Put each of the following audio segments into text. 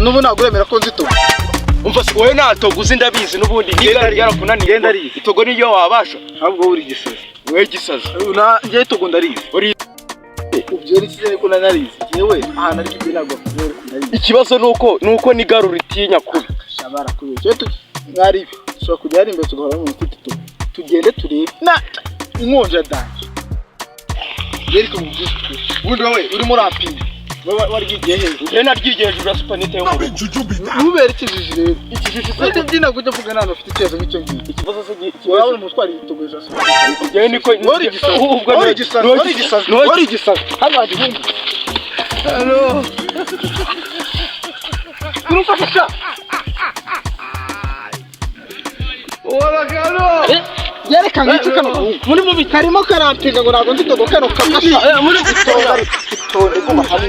N'ubu ntabwo uremera ko nzitoga. Umva se wowe, nta uzi, ndabizi n'ubundi niba ryarakunaniye. Genda rizi. Itogo niyo wabasha. Ahubwo wowe uri gisazi. Wowe gisazi. Na njye itogo ndarizi. Uri Ubyera ikizere ko nanarizi. Yewe, ahantu ari ibyo ntabwo bakubwira ko ndarizi. Ikibazo nuko n'igarura ritinya kubi. Shabara kubeshya. Mwari ibi dushobora kujya hari imbere tugahora mu mfite itogo. Tugende turebe na inkonja danje. Yereka mu by'ukuri. Ubundi wowe urimo urapima. Wowe waryigiye hejuru. Njyewe naryigiye hejuru ya supanete yo mu rugo. Ntubere ikijiji rero. Ikijiji se? Uretse byina kujya mvuga nta ufite ikibazo nk'icyo ngicyo. Ikibazo se Waba uri umutwara igitogo hejuru ya supanete. Njyewe niko Wari igisazi. Ubwo Wari igisazi. Wari igisazi. Wari igisazi. Hano hari ihungu. Halo. Urumfasha sha. Yerekana iki kano gahungu muri mubi karimo karampiga ngo ntabwo nzitogo kano kafasha Muri itonde, itonde, guma hamwe.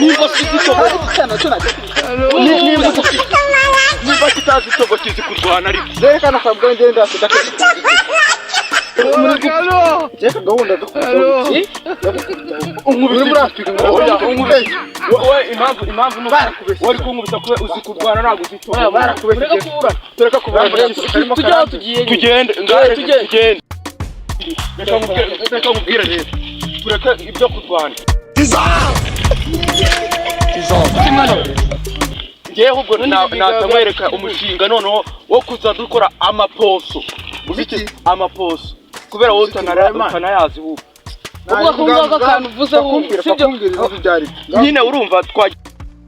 Niba si itogo Cyane cyo najya niba kitazi itogo kizi kurwana ariko. Zerekana kabwa ngende ndasuka muri Jeka gahunda gakubita Unkubita. Uri muri Afrika ngo Oya, unkubeshye. Wowe impamvu nuko Barakubeshye. wari kunkubita kuba uzi kurwana, ntabwo uzi itogo. Barakubeshye. Tureka kuburana. Tureka kuburana. Tujye aho tugiye nyine. Tugende ngahe? Tugende. Tugende. Reka nkubwire rero, tureke ibyo kurwana. Ngewe ahubwo naza umushinga noneho wo kuza dukora amaposo. Uzi iki? Amaposo, kubera wowe utanayazi ubu. Uvuga ko ngako akantu uvuze Bakumbwira sibyo? Bakumbwira ibibazo ibyo ari byo. Nyine urumva twajya,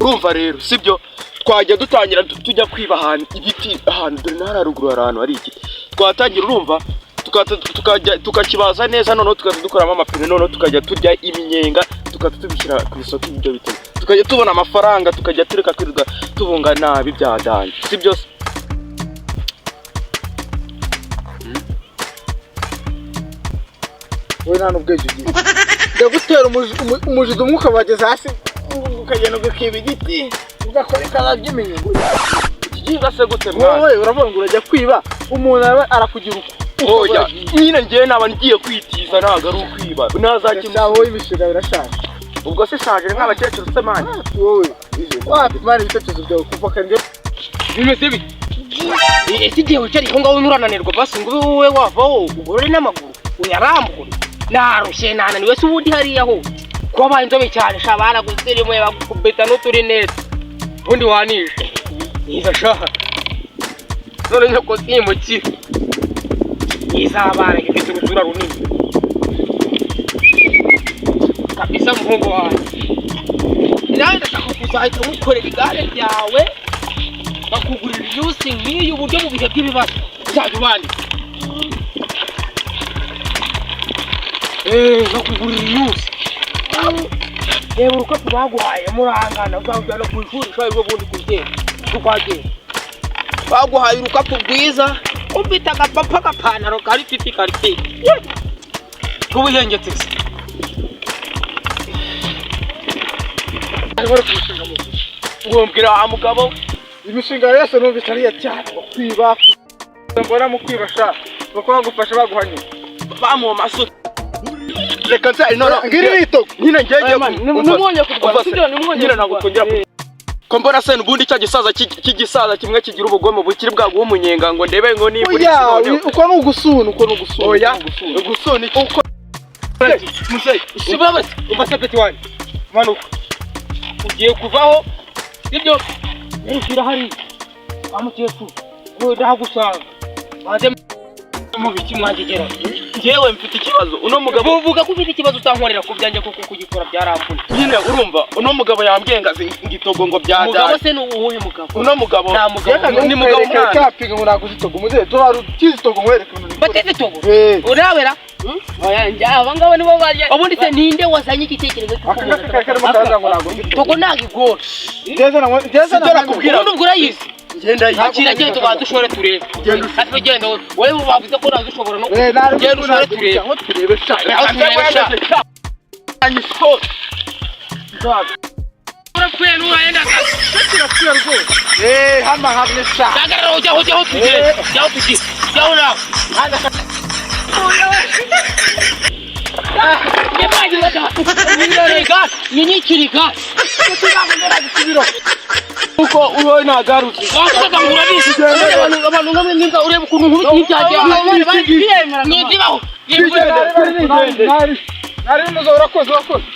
urumva rero sibyo, twajya dutangira tujya kwiba ahantu ibiti, ahantu dore n'ahari haruguru hari ahantu hari igiti twatangira, urumva, tukajya tukakibaza neza, noneho tukaza dukoramo amapine, noneho tukajya turya iminyenga, tukaza tubishyira ku isoko ibyo biti, tukajya tubona amafaranga, tukajya tureka kwirirwa tubunga nabi bya danje, sibyo se? Wowe nta n'ubwenge ugira. Ndagutera umujido umwe ukabageza hasi, ukagenda ugakiba igiti, ugakora ikara ry'iminyengo. Ikiginga se gute mwana? Wowe uravuga ngo urajya kwiba umuntu, aba arakugira uko. Oya nyine, njyewe naba ngiye kwitiza, ntabwo ari ukwiba ntazakina. Wowe imishinga birashaje. Ubwo se shaje nk'abakecuru se mani? Wowe wapi mani, ibitekerezo byawe kuva kare. Bimeze bite? Ese igihe wicariye aho ngaho nturananirwa basi ngo ube wowe wavaho ugorore n'amaguru uyarambure? Narushye, nananiwe se. Ubundi hariya ho kuba baye inzobe cyane sha, baragusirimuye bagukubita n'uturinete, ubundi wanishe niza sha. None nyoko simukira izabana ifite urusura runini kabisa. Muhungu wanjye, nawe ndashaka kuzahita ngukorera igare ryawe, bakugurira iyusi nk'iyi, uburyo mu bihe by'ibibazo uzajya ubandika, bakugurira iyusi. Reba urukapu baguhaye murangana, uzarujyana ku ishuri ushobora rwo bundi kugenda tukwagenda. Baguhaye urukapu rwiza, ufite agapapa, agapantaro kari fiti karite, kuba uhengetse se. Bari kumushinga mu Ngo mbwira wa mugabo. Imishinga yose numvise ari iya cyane, ngo kwiba, mbona mu kwiba sha bako bagufasha baguhanye. Bamuha amasuka, reka nse no no. Ngiri ni itogo. Nyine ngiye Nimwongeye kurwana, sibyo? Nimwongeye nyine ntabwo twongera ko mbona se ubundi cya gisaza cy'igisaza kimwe kigira ubugome bukiri bwaguha umunyenga ngo ndebe ngo niba uri Oya. noneho. Uko ni ugusuna, uko ni ugusuna. Oya. Uko ni ugusuna. Gusuna iki uko muzeyi? Sibabase, umva se peti wanjye, manuka, ugiye kuvaho, sibyo? Nerukira hariya wa mukecuru, wowe ndahagusanga banze mu biki mwangegera. Njyewe mfite ikibazo, uno mugabo. Uvuga ko ufite ikibazo utankorera ku byanjye, kuko kugikora byaramvuna. Nyine urumva uno mugabo yambwiye ngo azi ngitogo ngo Umugabo byadaye. se ni uwuhe mugabo? Uno mugabo. Nta mugabo. Ni mugabo mwana. Kapiga ngo naguze itogo muzehe, tuba ukize itogo nkwereke ibintu bikora. Batize itogo. Eh. Urawera. Oya, njye aba ngaba nibo barya. Ubundi se ninde wazanye igitekerezo cy'uko Aka ngaka karimo kaza ngo ntabwo mfite. Togo ntabwo igora. Ngeze na ngeze Sibyo nakubwira. Ubundi ubwo urayizi. Ngenda Akira, genda tubanze ushore turebe. Ati genda wowe, wowe bavuze ko nazo ushobora no Eh, nari genda ushore turebe. Aho turebe sha. Aho turebe sha. Urapfuye nturayenda. Eh, hama hamwe sha. Hagarara, ujyaho, ujyaho tugende, ujyaho tugende, ujyaho nawe. Nyinyikiriga. Kuko uwo ntagarutse. Wavugaga ngo urabizi. Abantu nkamwe nk'imbwa, ureba ukuntu nkubita ibyagiye. Ntizibaho. Nari nari muzo, urakoze, urakoze.